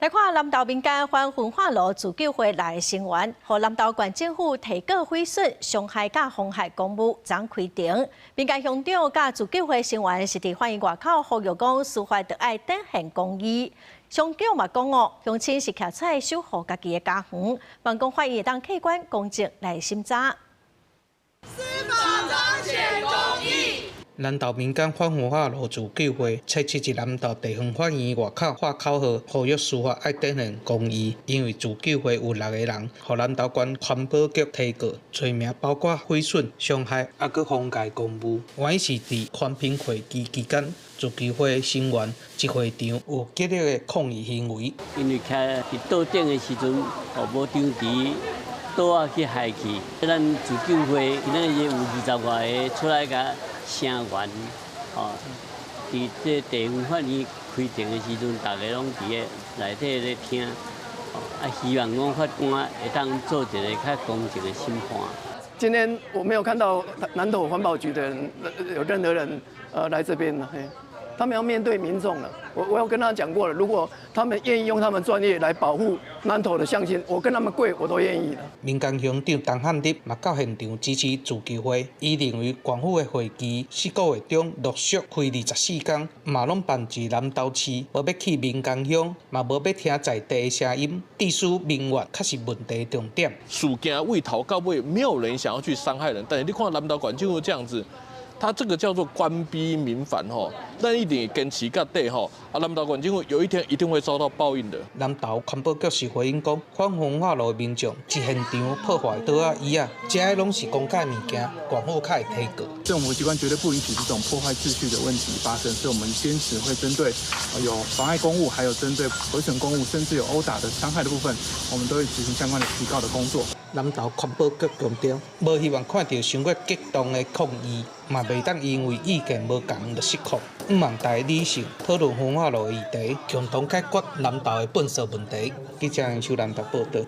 來看南投民間反焚化爐自救會來聲援，予南投縣政府提告毀損、傷害佮妨害公務，昨開庭。民間鄉長佮自救會成員是佇法院外口呼籲講，司法著愛展現公義。鄉長嘛講哦，鄉親是徛出來守護家己的家園，望講法院會當客觀公正來審查。司法彰顯公義。南投民間反焚化爐自救會，初七佇南投地方法院外口喊口號，呼籲司法愛展現公義。因為自救會有六個人，予南投縣環保局提告，罪名包括毀損、傷害，猶閣妨礙公務。原因是佇環評會期期間，自救會成員一會場有激烈的抗議行為。因為徛佇桌頂的時陣，予無張匙桌仔去害去，咱自救會今仔日有二十外个出來共聲援，吼，佇這地方法院開庭的時陣，大家攏佇咧內底咧聽，啊，希望講法官會當做一个較公正的審判。今天我沒有看到南投環保局的人有任何人來這邊，嘿，他們要面對民眾了。我有跟他講過了，如果他們願意用他們專業來保護南投的鄉親，我跟他們跪，我都願意的。民間鄉長陳漢立嘛到現場支持自救會，伊認為縣府的會期四個月中陸續開24工，嘛攏辦佇南投市，無欲去民間鄉，嘛無欲聽在地的聲音，致使民怨較是問題重點。事件對頭到尾沒有人想要去傷害人，但是你看南投縣政府這樣子。他這個叫做官逼民反吼，咱一定會堅持到底吼。啊，南投縣政府有一天一定會遭到報應的。南投環保局是回應講，反焚化爐的民眾佇現場破壞桌仔椅仔，這个攏是公家物件，縣府較會提告。政府機關絕對不允許這種破壞秩序的問題發生，所以我們堅持會針對有妨礙公務，還有針對毀損公物，甚至有毆打的傷害的部分，我們都會執行相關的提告的工作。南投環保局強調，無希望看著傷過激動的抗議，嘛袂當因為意見無仝就失控。毋望大家理性討論焚化爐的議題，共同解決南投的糞埽問題。記者楊秋南投報導。